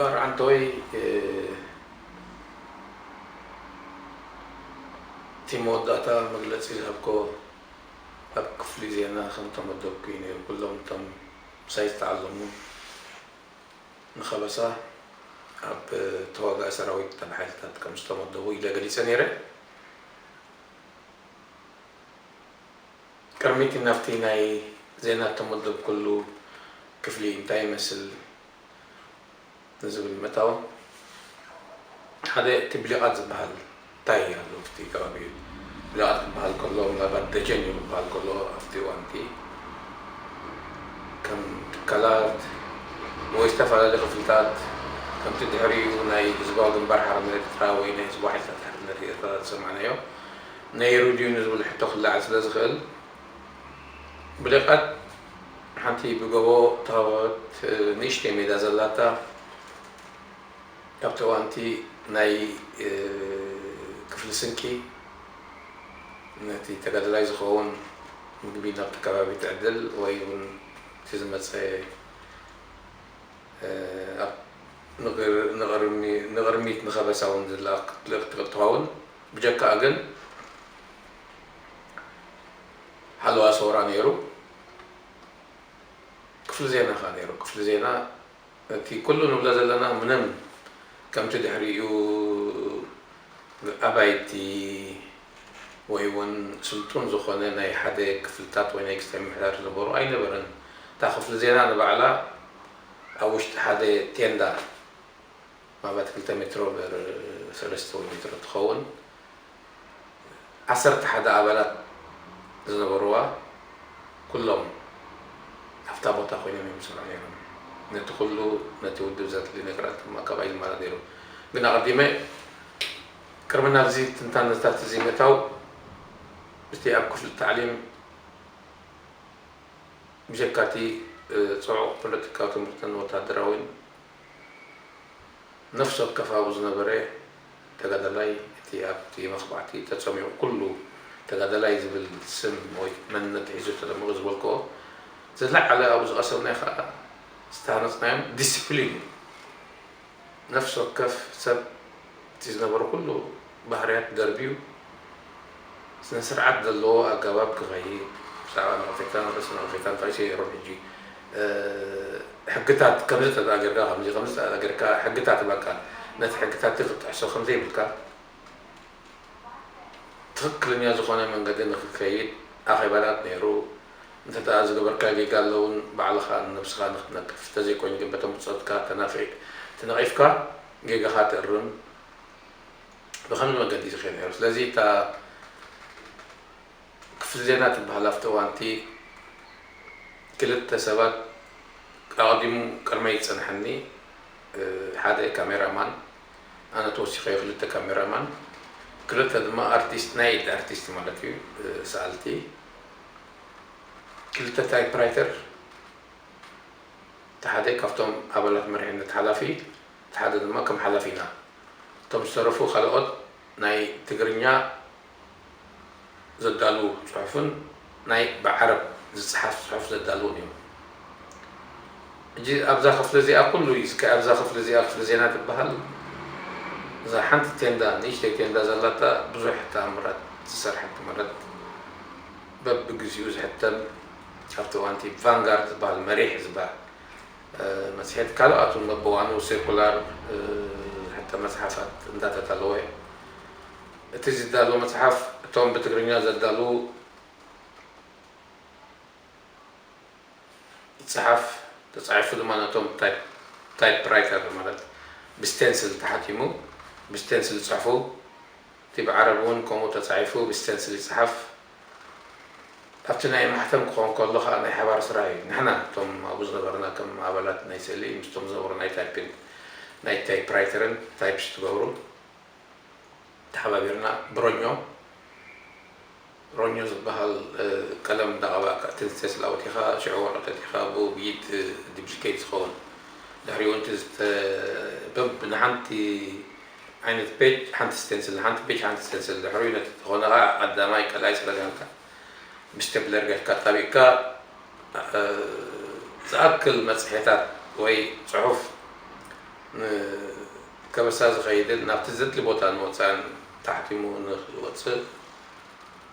ባር ዓንተወይ፣ እቲ መወዳእታ መግለጺ ዝሃብኮ ኣብ ክፍሊ ዜና ከም ተመደብኩ እዩ ነይሩ። ኩሎም እቶም ምሳይ ዝተዓለሙ ንኸበሳ ኣብ ተዋጋኢ ሰራዊት፣ ኣብ ሓይልታት ከም ዝተመደቡ ኢለ ገሊጸ ነይረ። ቅድሚት ናብቲ ናይ ዜና እተመደብኩሉ ክፍሊ እንታይ ይመስል ንዝብል ምእታው፣ ሓደ እቲ ብሊቓት ዝበሃል እንታይ ኣሎ ኣብቲ ከባቢ? ብሊቓት ክበሃል ከሎ፣ ምናልባት ደጀን እዩ ክበሃል ከሎ፣ ኣብቲ እዋን እቲ ከም ትካላት ወይ ዝተፈላለዩ ክፍልታት፣ ከምቲ ድሕሪኡ ናይ ህዝባዊ ግንባር ሓርነት ኤርትራ ወይ ናይ ህዝባዊ ሓይልታት ሓርነት ኤርትራ ዝሰማዕናዮ፣ ነይሩ ድዩ ንዝብል ሕቶ ክለዓል ስለ ዝኽእል፣ ብሊቓት ሓንቲ ብጎቦ እተኸበበት ንእሽተይ ሜዳ ዘላታ፣ ኣብቲ እዋን እቲ ናይ፣ እ፣ ክፍሊ ስንቂ ነቲ ተጋዳላይ ዝኸውን ምግቢ ናብቲ ከባቢ ትዕድል ወይ እውን እቲ ዝመጸ፣ እ፣ ኣብ ንቕር-፣ ንቕርሚ-፣ ንቕርሚት ንኸበሳ እውን ዝለኣኽ ክትልእኽ ትኽእል ትኸውን። ብጀካኣ ግን ሓለዋ ሰውራ ነይሩ። ክፍሊ ዜና ኸኣ ነይሩ። ክፍሊ ዜና እቲ ኩሉ ንብሎ ዘለና ምንም ከምቲ ድሕሪኡ ኣባይቲ ወይ እውን ስልጡን ዝኾነ ናይ ሓደ ክፍልታት ወይ ናይ ግዝኣታዊ ምምሕዳር ዝነበሩ ኣይነበረን። እታ ክፍሊ ዜና ንባዕላ ኣብ ውሽጢ ሓደ ቴንዳ፣ ምናልባት ክልተ ሜትሮ ብር ሰለስተ ወይ ሜትሮ ትኸውን፣ ዓሰርተ ሓደ ኣባላት ዝነበርዋ፣ ኩሎም ኣብታ ቦታ ኮይኖም እዮም ዝሰርሑ ነይሮም። ነቲ ኩሉ፣ ነቲ ውድብ ዘድሊ ነገራት ድማ ካብኣ ይማላ ነይሩ። ግን ኣቐዲመ ቅድሚ ናብዚ ትንታነታት እዚ ምእታው፣ እቲ ኣብ ክፍሊ ታዕሊም ብጀካ እቲ፣ እ፣ ጽዑቕ ፖለቲካዊ ትምህርትን ወተሃደራዊን፣ ነፍሲ ወከፍ ኣብኡ ዝነበረ ተጋዳላይ፣ እቲ ኣብቲ መኽባዕቲ ተጸሚቑ፣ ኩሉ ተጋዳላይ ዝብል ስም ወይ መንነት ሒዙ ተደሚቑ ዝበልክዎ፣ ዝለዓለ ኣብኡ ዝቐሰምናዮ ከኣ ዝተሃነጽናዮም ዲስፕሊን እዩ። ነፍሲ ወከፍ ሰብ እቲ ዝነበሮ ኩሉ ባህርያት ደርብዩ፣ ስነ ስርዓት ዘለዎ ኣገባብ ክኸይድ፣ ብዛዕባ ነቐፌታን ርእሰ ነቐፌታን ጠቒሰ ነይሮም። ሕጂ፣ እ፣ ሕግታት ከምዚ ተደኣ ጌርካ፣ ከምዚ፣ ከምዚ ተደኣ ጌርካ፣ ሕግታት በቃ፣ ነቲ ሕግታት ክትጥሕሶ ከም ዘይብልካ፣ ትኽክለኛ ዝኾነ መንገዲ ንኽትከይድ ኣኼባታት ነይሩ። እንተ ደኣ ዝገበርካዮ ጌጋ ኣሎ እውን፣ ባዕልኻ ንነብስኻ ንኽትነቅፍ፣ እንተዘይኮይኑ ግን በቶም ብጾትካ ተናፊ-፣ ተነቒፍካ ጌጋኻ ትእርም። ብኸምዚ መገዲ እዩ ዝኸይድ ነይሩ። ስለዚ እታ ክፍሊ ዜና ትበሃል ኣብቲ እዋን እቲ ክልተ ሰባት ኣቐዲሙ ቅድመይ ዝጸንሐኒ፣ እ፣ ሓደ ካሜራማን፣ ኣነ ተወሲኸዮ ክልተ ካሜራማን፣ ክልተ ድማ ኣርቲስት፣ ናይ ኢድ ኣርቲስት ማለት እዩ፣ እ፣ ሰኣልቲ፣ ክልተ ታይፕራይተር፣ እቲ ሓደ ካብቶም ኣባላት መሪሕነት ሓላፊ፣ እቲ ሓደ ድማ ከም ሓላፊና። እቶም ዝተረፉ ካልኦት ናይ ትግርኛ ዘዳልዉ ጽሑፍን ናይ ብዓረብ ዝጸሓፍ ጽሑፍ ዘዳልዉን እዮም። ሕጂ ኣብዛ ክፍሊ እዚኣ ኩሉ እዩ ዝካ-፣ ኣብዛ ክፍሊ እዚኣ ክፍሊ ዜና ትበሃል። እዛ ሓንቲ ቴንዳ፣ ንእሽተይ ቴንዳ ዘላታ ብዙሕ ተኣምራት ዝሰርሐት ማለት በብግዚኡ ዝሕተም፣ ኣብቲ እዋንቲ ቫንጋርድ ዝበሃል መሪሕ ዝበሃል እ፣ መጽሔት፣ ካልኦት እውን በብእዋኑ ሴኩላር፣ እ፣ ዝሕተም መጽሓፋት እንዳተዳለወ፣ እቲ ዝዳሎ መጽሓፍ፣ እቶም ብትግርኛ ዘዳልዉ ይጸሓፍ፣ ተጻሒፉ ድማ ነቶም ታይፕ-፣ ታይፕራይተር ማለት ብስቴንስል ተሓቲሙ፣ ብስቴንስል ይጽሕፉ፣ እቲ ብዓረብ እውን ከምኡ ተጻሒፉ ብስቴንስል ይጽሓፍ። ኣብቲ ናይ ማሕተም ክኸውን ከሎ ኸኣ ናይ ሓባር ስራሕ እዩ። ንሕና እቶም ኣብኡ ዝነበርና ከም ኣባላት ናይ ስእሊ ምስቶም ዝነበሩ ናይ ታይፒን-፣ ናይ ታይፕራይተርን ታይፕስ ትገብሩ ተሓባቢርና ብሮኞ፣ ሮኞ ዝበሃል፣ እ፣ ቀለም እንዳቐባእካ እቲ ስቴንስል ኣወዲኻ ሽዑ ወረቐት ኣእቲኻ ብኡ ብኢድ፣ እ፣ ዲፕሊኬት ዝኸውን። ድሕሪኡ እቲ ዝተ-፣ በብ-፣ ንሓንቲ ዓይነት ፔጅ ሓንቲ ስቴንስል፣ ንሓንቲ ፔጅ ሓንቲ ስቴንስል፣ ድሕሪኡ ነቲ ዝኾነ ኸዓ ቀዳማይ፣ ካልኣይ፣ ሳልሳይ ኢልካ ብስቴፕለር ጌርካ ኣጣቢቕካ፣ እ፣ ዝኣክል መጽሔታት ወይ ጽሑፍ ንከበሳ ዝኸይድን ናብቲ ዘድሊ ቦታ ንወፃእን ተሓቲሙ ንክወፅእ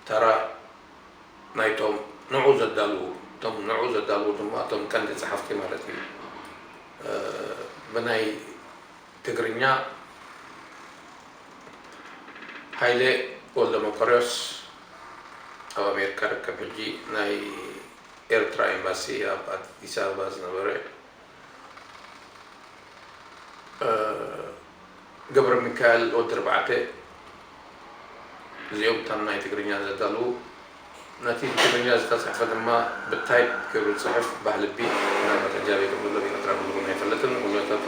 ተራ ናይቶም ንዑ ዘዳልዉ፣ እቶም ንዑ ዘዳልዉ ድማ እቶም ቀንዲ ጸሓፍቲ ማለት እዩ። እ፣ ብናይ ትግርኛ ሃይለ ወልደ መቀርዮስ ኣብ ኣሜሪካ ርከብ፣ ሕጂ ናይ ኤርትራ ኤምባሲ ኣብ ኣዲስ ኣበባ ዝነበረ፣ እ፣ ገብረ ሚካኤል ወዲ ኣርባዕተ፣ እዚኦም እቶም ናይ ትግርኛ ዘዳልዉ፣ ነቲ ብትግርኛ ዝተጻሕፈ ድማ ብታይፕ ገይሩ ዝጽሕፍ ባህልቢ፣ ምናልባት ሕጂ ኣበይ ከም ዘሎ ብኤርትራ ክህልዎ ኣይፈልጥን፣ ኩነታቱ።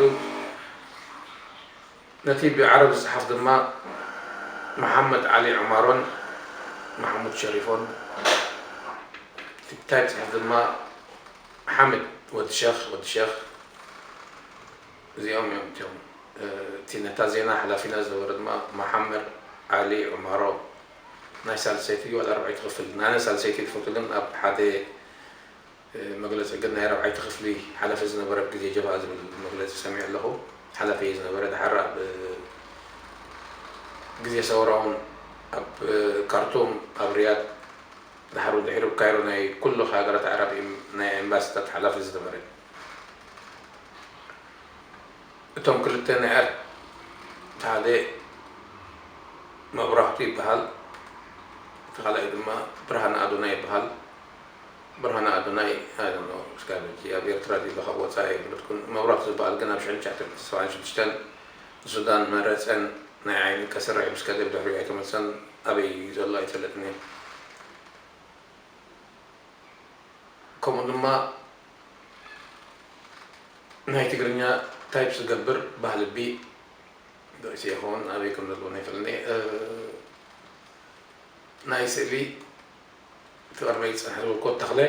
ነቲ ብዓረብ ዝጽሓፍ ድማ መሓመድ ዓሊ ዑማሮን መሓሙድ ሸሪፎን፣ እቲ ብታይፕ ዝጽሕፍ ድማ ሓምድ ወዲ ሸኽ፣ ወዲ ሸኽ፣ እዚኦም እዮም እቲኦም። እ፣ እቲ ነታ ዜና ሓላፊና ዝነበረ ድማ መሓመድ ዓሊ ዑማሮ፣ ናይ ሳልሰይቲ ዋላ ኣርባዕይቲ ክፍል፣ ናይ ሳልሰይቲ ትፈቱ ግን ኣብ ሓደ፣ እ፣ መግለጺ ግን ናይ ኣርባዕይቲ ክፍሊ ሓላፊ ዝነበረ ኣብ ግዜ ጀብሃ ዝብል መግለጺ ሰሚዐ ኣለኹ። ሓላፊ ዝነበረ ድሓር ኣብ፣ እ፣ ግዜ ሰውራ እውን ኣብ፣ እ፣ ካርቱም፣ ኣብ ሪያድ፣ ድሓር ድሒሩ ኣብ ካይሮ ናይ ኩሉ ሃገራት ዓረብ ኤም-፣ ናይ ኤምባሲታት ሓላፊ ዝነበረ። እቶም ክልተ ናይ ኣር-፣ እቲ ሓደ መብራህቱ ይበሃል፣ እቲ ካልኣይ ድማ ብርሃነ ኣዶናይ ይበሃል። ብርሃነ ኣዶናይ፣ I don't know፣ እስካብ ሕጂ ኣብ ኤርትራ ድዩ ካብ ወጻኢ ኣይፍለጥኩን። መብራህቱ ዝበሃል ግን ኣብ ሽሕን ትሽዓተ ሚእትን ሰብዓን ሽዱሽተን ንሱዳን መረጸን ናይ ዓይኒ ከስርሕ ምስ ከደ ብድሕሪኡ ኣይተመልሰን። ኣበይ እዩ ዘሎ ኣይፈልጥን እየ። ከምኡ ድማ ናይ ትግርኛ ታይፕ ዝገብር ባህልቢ ርእሲ ይኸውን፣ ኣበይ ከም ዘለዎ ኣይፈልጥን እየ። እ፣ ናይ ስእሊ እቲ ቅድመይ ዝጸንሐ ዝበልኩዎ ተኽለ፣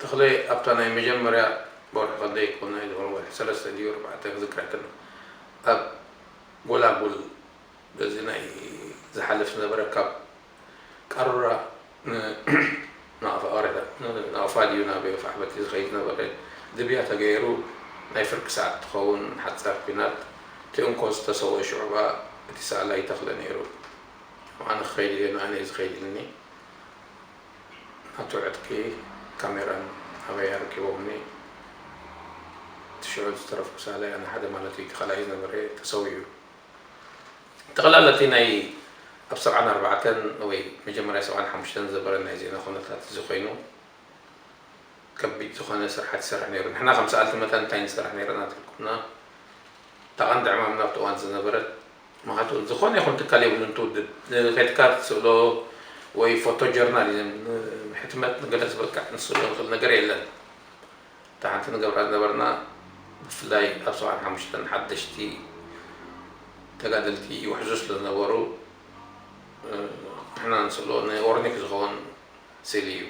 ተኽለ ኣብታ ናይ መጀመርያ ወርሒ ክንደይ ክኾን እዩ፣ ወርሒ ሰለስተ ድዩ ኣርባዕተ ክዝክር ኣይክእልን፣ ኣብ ጎላጉል በዚ ናይ ዝሓልፍ ዝነበረ ካብ ቃሩራ ን-፣ ናቕፋ፣ ቃሬታ፣ ን-፣ ናቕፋ ድዩ ናበይ ፋሕበት ዝኸይድ ዝነበረ ድብያ ተገይሩ ናይ ፍርቂ ሰዓት ትኸውን ሓጻር ኲናት እቲ እንኮ ዝተሰወ ሽዑ እቲ ሰኣላይ ተኽለ ነይሩ። ኣነ ክኸይድ ኢለ ንኣነ እዩ ዝኸይድ ኢልኒ። ናቱ ዕጥቂ ካሜራን ኣበይ ኣረኪቦምኒ። እቲ ሽዑ ዝተረፍኩ ሰኣላይ ኣነ ሓደ ማለት እዩ፣ እቲ ካልኣይ ዝነበረ ተሰዊኡ። ጠቕላላ እቲ ናይ ኣብ ሰብዓን ኣርባዕተን ወይ መጀመርያ ሰብዓን ሓሙሽተን ዝነበረ ናይ ዜና ኩነታት እዚ ኮይኑ፣ ከቢድ ዝኾነ ስራሓት ይሰርሕ ነይሩ። ንሕና ከም ሰኣልቲ መጠን እንታይ ንሰርሕ ነይርና ትልኩምና? እታ ቀንዲ ዕማምና ኣብቲ እዋን ዝነበረት፣ ምኽንያቱ ዝኾነ ይኹን ትካል የብሉን፣ እቲ ውድብ። ንኸድካ ትስእሎ ወይ ፎቶ ጆርናሊዝም፣ ንሕትመት ንገለ ዝበቅዕ ንስእሎ ንኽእል ነገር የለን። እታ ሓንቲ ንገብራ ዝነበርና፣ ብፍላይ ኣብ ሰብዓን ሓሙሽተን ሓደሽቲ ተጋደልቲ ይውሕዙ ስለ ዝነበሩ፣ እ፣ ንሕና ንስእሎ ንኦርኒክ ዝኸውን ስእሊ እዩ።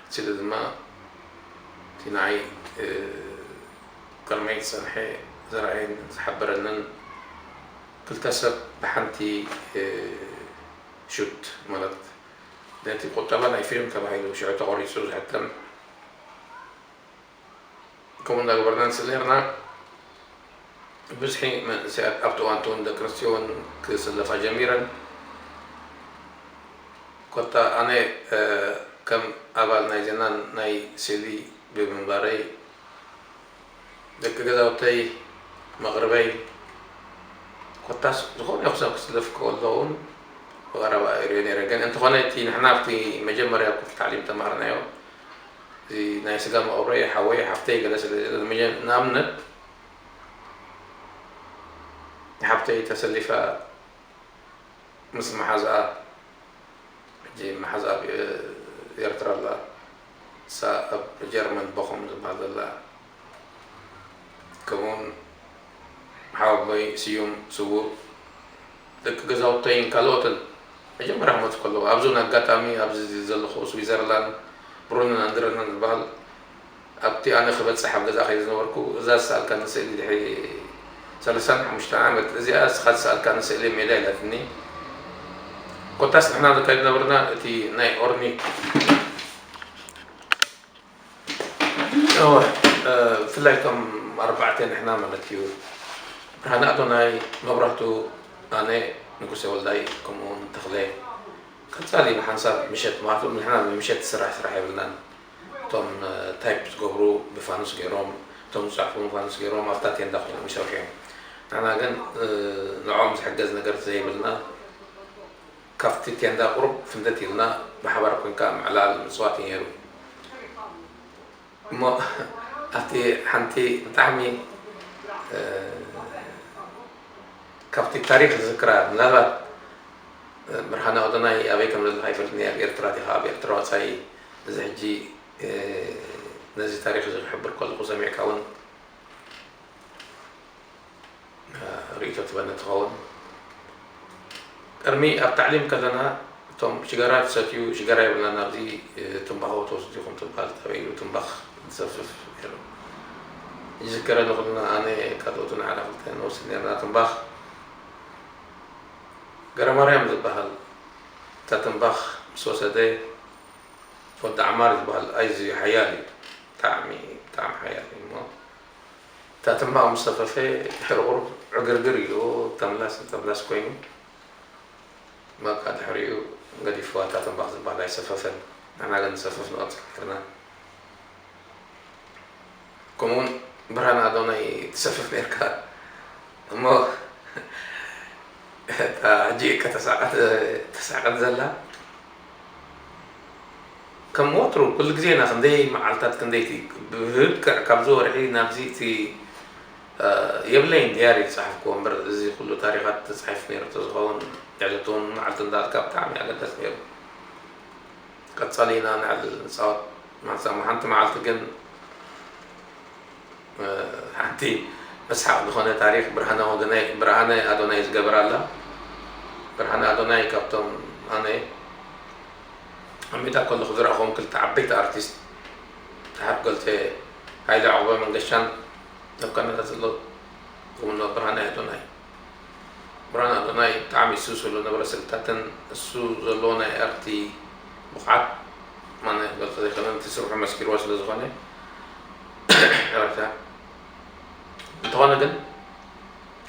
እቲ ስእሊ ድማ እቲ ንዓይ፣ እ፣ ቅድመይ ዝጸንሐ ዘርኣየን ዝሓበረንን ክልተ ሰብ ብሓንቲ፣ እ፣ ሹት ማለት ነቲ ቁጠባ ናይ ፊልም ተባሂሉ ሽዑ ተቖሪጹ ዝሕተም ከምኡ እንዳገበርና ንስእል ነርና። ብዝሒ መንእሰያት ኣብቲ እዋን እውን ደቂ ኣንስትዮ እውን ክስለፋ ጀሚረን። ኮታ ኣነ፣ እ፣ ከም ኣባል ናይ ዜናን ናይ ስእሊ ብምንባረይ፣ ደቂ ገዛውተይ፣ መቕርበይ፣ ኮታስ ዝኾነ ይኹን ሰብ ክስለፍ ከሎ እውን ብቐረባ ይሪኦ ነይረ። ግን እንተኾነ እቲ ንሕና ኣብቲ መጀመርያ ክፍሊ ታዕሊም ተማሃርናዮ፣ እዚ ናይ ስጋ መቐብረይ ሓወይ፣ ሓፍተይ ገለ ስለ ዘለ፣ ንመጀ-፣ ንኣብነት ሓፍተይ ተሰሊፋ ምስ መሓዝኣ፣ ሕጂ መሓዝኣ ኣብ ኤርትራ ኣላ፣ እሳ ኣብ ጀርመን ቦኾም ዝበሃል ዘላ፣ ከምኡውን ሓወቦይ ስዩም ስዉእ፣ ደቂ ገዛውተይን ካልኦትን መጀመርያ ክመጹ ከለዉ፣ ኣብዚ እውን ኣጋጣሚ ኣብዚ ዘለኹ ስዊዘርላንድ ብሩነን ኣንድረነን ዝበሃል፣ ኣብቲ ኣነ ክበጽሕ ኣብ ገዛ ከይደ ዝነበርኩ፣ እዛ ዝሰኣልካኒ ስእሊ ድሕሪ ሰላሳን ሓሙሽተን ዓመት፣ እዚኣ እስኻ ዝሰኣልካኒ ስእሊ ሜዳ ኢላትኒ። ኮታስ ንሕና ንካይድ ነበርና፣ እቲ ናይ ኦርኒክ፣ እወ፣ እ፣ ብፍላይ እቶም ኣርባዕተ ንሕና ማለት እዩ። ብርሃነ ኣዶናይ፣ መብራህቱ፣ ኣነ፣ ንጉሴ ወልዳይ፣ ከምኡ እውን ተኽለ። ቀጻሊ ብሓንሳብ ምሸት ማለት ንሕና ምሸት ስራሕ ስራሕ የብልናን። እቶም ታይፕ ዝገብሩ ብፋኑስ ገይሮም፣ እቶም ዝፅሕፉ ብፋኑስ ገይሮም ኣብታ ቴንዳ ኮይኖም ይሰርሑ እዮም። ንሕና ግን ንዕኦም ዝሕገዝ ነገር ዘይብልና ካብቲ ቴንዳ ቁሩብ ፍንደት ኢልና ብሓባር ኮንካ ምዕላል ምፅዋት እዩ ነይሩ። እሞ ኣብቲ ሓንቲ ብጣዕሚ ካብቲ ታሪክ ዝዝክራ ምናልባት ብርሃነ ኣዶናይ ኣበይ ከም ዘለካ ይፈልጥኒ ኣብ ኤርትራ ዲካ ኣብ ኤርትራ ወፃኢ እዚ ሕጂ ነዚ ታሪክ እዚ ክሕብር ከለኩ ሰሚዕካ እውን ርእይቶ ትበኒ ትኸውን። ቅድሚ ኣብ ታዕሊም ከለና እቶም ሽጋራ ትሰትዩ ሽጋራ የብልና ናብዚ ትንባኾ ተወስዱ ኢኹም ትባል ተበይሉ ትንባኽ ዝሰፍፍ ነይሩ። ይዝከረ ንኹልና ኣነ ካልኦቱ ንዓና ክልተ ንወስድ ነርና ትንባኽ ገረማርያም ዝበሃል እታ ትንባኽ ምስ ወሰደ ወዲ ዓማር ዝበሃል ኣይዚ ሓያል እዩ። ብጣዕሚ ብጣዕሚ ሓያል እዩ እሞ እታ ትንባኽ ምስ ሰፈፈ ሕርቑር ዕግርግር ኢሉ ተምላስ ተምላስ ኮይኑ በቃ ድሕሪኡ ገዲፍዋ እታ ትንባኽ ዝበሃል ኣይሰፈፈን። ንሕና ግን ንሰፍፍ ንቐፅል ነርና። ከምኡውን ብርሃን ኣዶናይ ትሰፍፍ ነርካ እሞ እታ ሕጂ እካ ተሳቀት ተሳቀት ዘላ ከም ወትሩ ኩሉ ግዜ ኢና ክንደይ መዓልታት ክንደይቲ ብህብቅዕ ካብዚ ወርሒ ናብዚ እቲ የብለይን ድያሪ ዝፀሓፍክዎ እምበር እዚ ኩሉ ታሪኻት ተፃሒፉ ነይሩ ተዝኸውን ዕለት እውን መዓልቲ እንዳልካ ብጣዕሚ ኣገዳሲ ነይሩ። ቀፃሊ ኢና ንዕል ንፃወት ማንሳሞ ሓንቲ መዓልቲ ግን ሓንቲ መስሓቅ ዝኾነ ታሪክ ብርሃነ ወገናይ ብርሃነ ኣዶናይ ዝገበራ ኣላ። ብርሃነ ኣዶናይ ካብቶም ኣነ ኣብ ሜዳ ከለኹ ዝረእኹም ክልተ ዓበይቲ ኣርቲስት ተሓር ገልተ ሃይለ ዕቑበ መንገሻን ኣብ ካናዳ ዘሎ ከምኡን ብርሃነ ኣዶናይ ብርሃነ ኣዶናይ ብጣዕሚ ይስስሉ ነበረ ስልታትን እሱ ዘለዎ ናይ ኣርቲ ብቕዓት ማንም ክገልፆ ዘይክእልን እቲ ስርሑ መስኪርዎ ስለ ዝኾነ ይቕርታ እንተኾነ ግን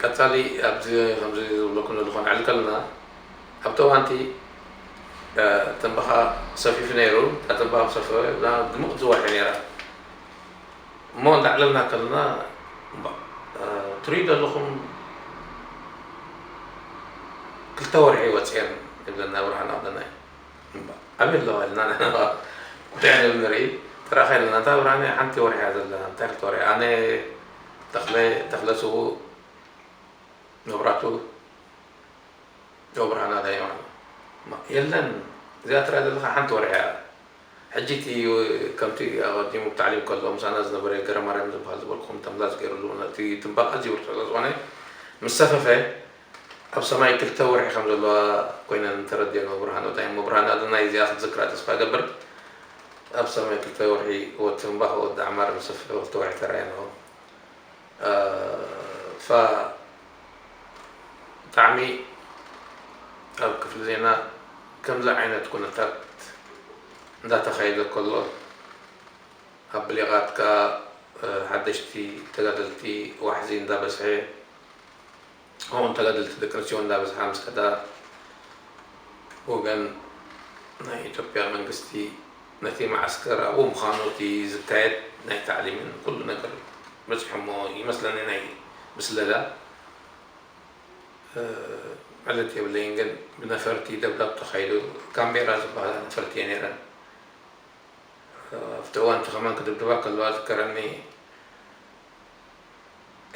ቀፃሊ ኣብዚ ከምዚ ዝብለኩም ዘለኹ ንዕል ከለና ኣብቲ እዋንቲ ትንባኻ ሰፊፉ ነይሩ እታ ትንባኻ ሰፈ ድምቕ ዝወርሒ ነይራ እሞ እንዳዕለልና ከለና ትሪኢ ዘለኹም ክልተ ወርሒ ወፅኤን ይብለና ብርሃን ኣውደናይ ኣበይ ኣለዋ ኢልና ንሕና ወዲያ ንብል ንርኢ ተራኸ ኢልና እንታ ብርሃነ ሓንቲ ወርሒ እያ ዘላ እንታይ ክልተ ወርሒ ኣነ ተኽለ ተኽለ ስውእ መብራቱ ዶ ብርሃና ዳይማ የለን እዚኣ ትሪኣ ዘለኻ ሓንቲ ወርሒ እያ ሕጂ እቲ ከምቲ ኣቐዲሙ ብታዕሊም ከሎ ምሳና ዝነበረ ገረማርያም ዝበሃል ዝበልኩም ተምላስ ገይሩሉ እቲ ትንባእ ኣዝዩ ብርቱዕ ስለ ዝኾነ ምስ ሰፈፈ ኣብ ሰማይ ክልተ ወርሒ ከም ዘለዋ ኮይነን ተረዲኦ ብርሃን ወዳይ እሞ ብርሃን ኣዶናይ እዚኣ ክትዝክራ ተስፋ ገብር ኣብ ሰማይ ክልተ ወርሒ ወዲ ትንባኽ ወዲ ዓማር ምስ ሰፈፈ ክልተ ወርሒ ተራእየ ኣለኹ ፋ ብጣዕሚ ኣብ ክፍሊ ዜና ከምዚ ዓይነት ኩነታት እንዳተኻየደ ከሎ ኣብ ብሊቓት ከዓ ሓደሽቲ ተጋደልቲ ዋሕዚ እንዳበዝሐ ከምኡን ተጋደልቲ ደቂ ኣንስትዮ እንዳበዝሓ ምስ ከዳ ወገን ናይ ኢትዮጵያ መንግስቲ ነቲ መዓስከር ኣብኡ ምዃኑ እቲ ዝካየድ ናይ ታዕሊምን ኩሉ ነገር በፂሖሞ ይመስለኒ ናይ ብስለላ ዕለት የብለይን ግን ብነፈርቲ ደብዳብ ተኻይዱ ካምቤራ ዝበሃላ ነፈርቲ እየ ነይረን ኣብቲ እዋን እቲ ከማን ክድብድባ ከለዋ ዝከረኒ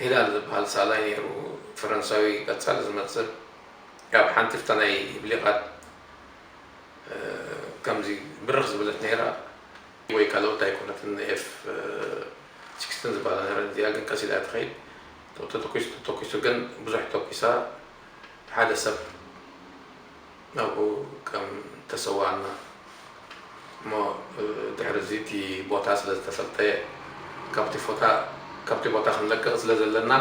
ሂላል ዝበሃል ሳላይ ነይሩ ፈረንሳዊ ቀፃሊ ዝመፅእ ኣብ ሓንቲ ፍታ ናይ ብሊቓት ከምዚ ብርኽ ዝበለት ነይራ ወይ ካልኦት ኣይኮነትን ኤፍ ሲክስቲን ዝበሃላ ነይረን እዚኣ ግን ቀስ ኢላ ትኸይድ ተተኩሱ ተተኩሱ ግን ብዙሕ ተኩሳ ሓደ ሰብ ናብኡ ከም ተሰዋእና እሞ ድሕሪ እዚ እቲ ቦታ ስለ ዝተፈልጠ ካብቲ ፎታ ካብቲ ቦታ ክንለቅቕ ስለ ዘለና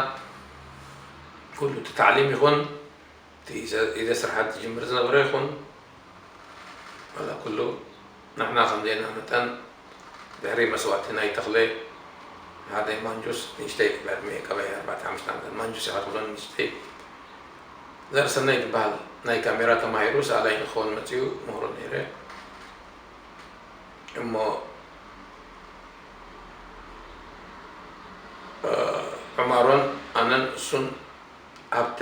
ኩሉ እቲ ታዕሊም ይኹን እቲ ኢደ ስርሓት ዝጅምር ዝነበረ ይኹን ዋላ ኩሉ ንሕና ከም ዜና መጠን ድሕሪ መስዋእቲ ናይ ተኽለ ሓደ ማንጁስ ንእሽተይ ብዕድመ ቀባይ ኣርባዕተ ሓሙሽተ ዓመት ማንጁስ ኢኻ ትብሎ ንእሽተይ ዘርእሰናይ ዝበሃል ናይ ካሜራ ተማሂሩ ሰኣላይ ንክኸውን መፅኡ ምሁሮ ነይረ። እሞ ዑማሮን ኣነን እሱን ሃብተ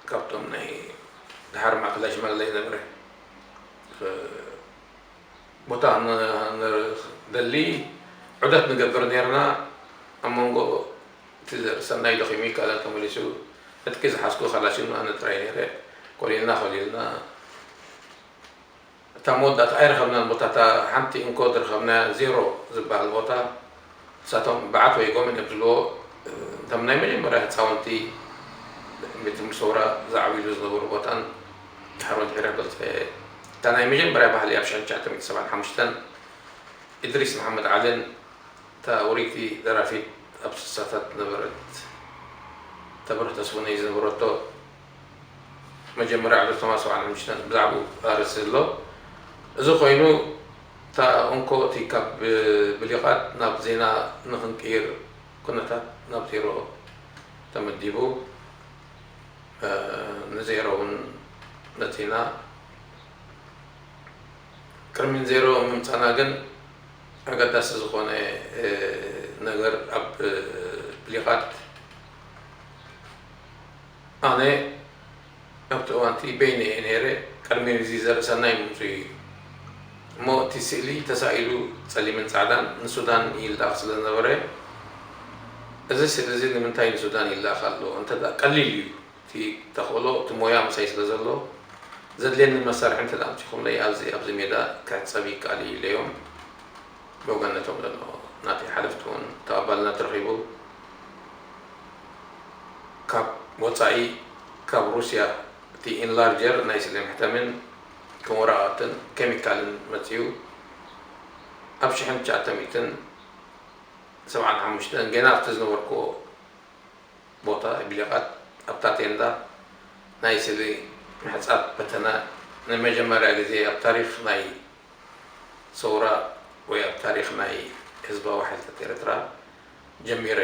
ካብቶም ናይ ድሓር ማእከላይ ሽማግለ ዝነበረ ቦታ ንደሊ ዑደት ንገብር ነርና። ኣብ መንጎ እቲ ዘርእሰናይ ደኺሙ ይካላል ተመሊሱ ዕጥቂ ዝሓዝኩ ካላሽን ኣነ ጥራይ ነይረ። ኮሊልና ኮሊልና እታ መወዳእታ ኣይረኸብናን ቦታ እታ ሓንቲ እንኮ ዝረኸብና ዜሮ ዝበሃል ቦታ ንሳቶም በዓት ወይ ጎመን እዮም ዝብልዎ። እቶም ናይ መጀመርያ ህፃውንቲ ቤት ትምህርቲ ሰውራ ዝዓብሉ ዝነበሩ ቦታን ድሕሮ ድሕረ ገልፀ እታ ናይ መጀመርያ ባህሊ ኣብ ሽሕን ትሽዓተ ሚእቲ ሰብዓን ሓሙሽተን ኢድሪስ መሓመድ ዓልን እታ ውርይቲ ደራፊት ኣብ ስሳታት ነበረት ተበረተ ስቡነይ ዝነበረቶ መጀመርያ ዕለት ተማስዋዕ ንምሽተን ብዛዕባኡ ኣርእስቲ ኣሎ። እዚ ኮይኑ እታ እንኮ እቲ ካብ ብሊቓት ናብ ዜና ንክንቅይር ኩነታት ናብ ዜሮ ተመዲቡ ንዜሮ እውን መፂና። ቅድሚ ዜሮ ምምፃና ግን ኣገዳሲ ዝኾነ ነገር ኣብ ብሊቓት ኣነ ኣብቲ እዋንቲ በይነ እየ ነይረ። ቅድሚ እዚ ዘርእሰናይ ምምፅኡ እዩ እሞ እቲ ስእሊ ተሳኢሉ ፀሊምን ፃዕዳን ንሱዳን ይላእኽ ስለ ዝነበረ እዚ ስእሊ እዚ ንምንታይ ንሱዳን ይላእኽ ኣሎ እንተ ቀሊል እዩ እቲ ተኽእሎ እቲ ሞያ ምሳይ ስለ ዘሎ ዘድልየኒ መሳርሒ እንተ ኣምፂኹምለይ ኣብዚ ኣብዚ ሜዳ ክሕፀብ ይከኣል እዩ ኢለዮም። ብወገነቶም ዘሎ ናተይ ሓለፍቲ እውን ተቐባልነት ረኺቡ ካብ ወፃኢ ካብ ሩስያ እቲ ኢንላርጀር ናይ ስእሊ መሕተምን ከም ወረቓቕትን ኬሚካልን መፅኡ ኣብ ሽሕን ትሽዓተ ሚእትን ሰብዓን ሓሙሽተን ገና ኣብቲ ዝነበርኩዎ ቦታ ብሊቓት ኣብታ ቴንዳ ናይ ስእሊ ምሕፃብ ፈተነ ንመጀመርያ ግዜ ኣብ ታሪኽ ናይ ሰውራ ወይ ኣብ ታሪኽ ናይ ህዝባዊ ሓይልታት ኤርትራ ጀሚረ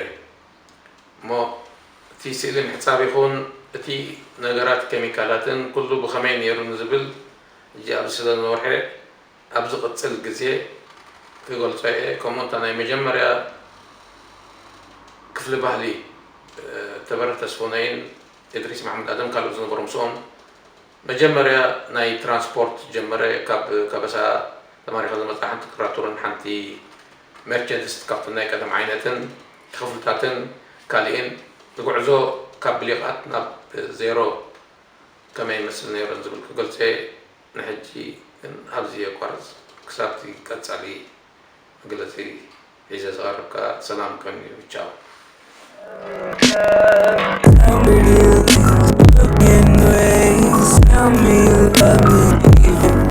እሞ እቲ ስእሊ ምሕፃብ ይኹን እቲ ነገራት ኬሚካላትን ኩሉ ብኸመይ ነይሩ ንዝብል ሕጂ ኣብዚ ስለ ዝነውሐ ኣብ ዝቕጽል ግዜ ክገልጾ እየ። ከምኡ እንታ ናይ መጀመርያ ክፍሊ ባህሊ ተበረ ተስፎነይን እድሪስ መሓመድ ኣደም ካልኦት ዝነበሩ ምስኦም መጀመርያ ናይ ትራንስፖርት ጀመረ። ካብ ከበሳ ተማሪኸ ዝመፅኣ ሓንቲ ክራቱርን ሓንቲ መርቸንድስ ካብቶም ናይ ቀደም ዓይነትን ክፍልታትን ካሊእን ንጉዕዞ ካብ ብሊቓት ናብ ዜሮ ከመይ ይመስል ነይረን ዝብል ክገልፀ ንሕጂ ግን ኣብዚ የቋርፅ። ክሳብቲ ቀፃሊ መግለፂ ሒዘ ዝቐርብ ከዓ ሰላም ቀንዩ። ቻው።